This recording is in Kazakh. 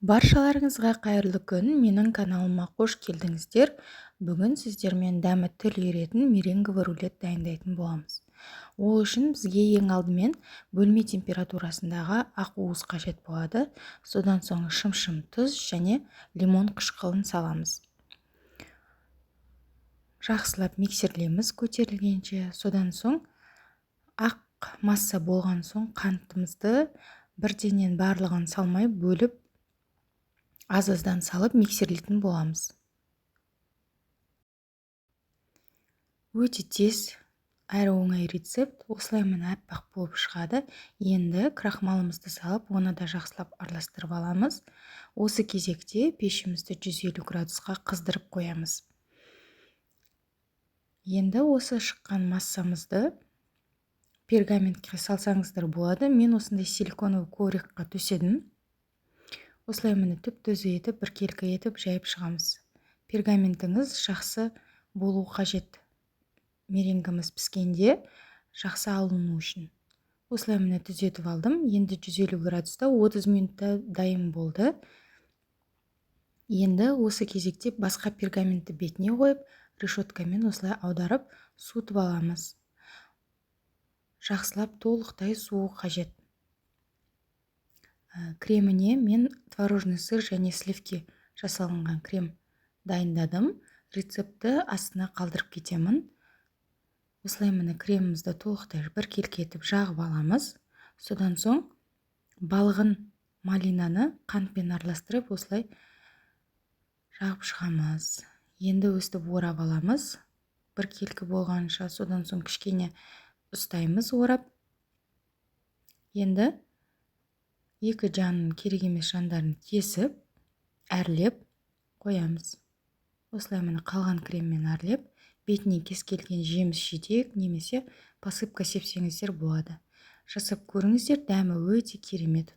Баршаларыңызға қайырлы күн! Менің каналыма қош келдіңіздер! Бүгін сіздермен дәмі тіл үйіретін меренговый рулет дайындайтын боламыз. Ол үшін бізге ең алдымен бөлме температурасындағы ақуыз қажет болады. Содан соң шымшым тұз және лимон қышқылын саламыз. Жақсылап миксерлейміз көтерілгенше. Содан соң ақ масса болған соң, қантымызды бірденен барлығын салмай, бөліп, аз-аздан салып миксерлейтін боламыз. Өте тез әрі оңай рецепт. Осылай, міне, аппақ болып шығады. Енді крахмалымызды салып, оны да жақсылап араластырып аламыз. Осы кезекте пешімізді 150 градусқа қыздырып қоямыз. Енді осы шыққан массамызды пергаментке салсаңыздар болады. Мен осындай силиконовый коврикқа төседім. Осылай, міне, түп түзу етіп, біркелкі етіп жайып шығамыз. Пергаментіңіз жақсы болу қажет, меренгіміз піскенде жақсы алыну үшін. Осылай, міне, түзетіп алдым. Енді 150 градуста 30 минутта дайын болды. Енді осы кезекте басқа пергаментті бетіне қойып, решеткамен осылай аударып, суытып аламыз. Жақсылап толықтай суу қажет. Креміне мен творожный сыр және сливки жасалынған крем дайындадым. Рецептті астына қалдырып кетемін. Осылай, міне, кремімізді толықтай біркелкі етіп жағып аламыз. Содан соң балғын малинаны қантпен араластырып, осылай жағып шығамыз. Енді өстіп орап аламыз біркелкі болғанша. Содан соң кішкене ұстаймыз орап. Енді екі жанын, керек емес жандарын кесіп, әрлеп қоямыз. Осылай, міне, қалған креммен әрлеп, бетіне кез келген жеміс жидек немесе посыпка сепсеңіздер болады. Жасап көріңіздер, дәмі өте керемет.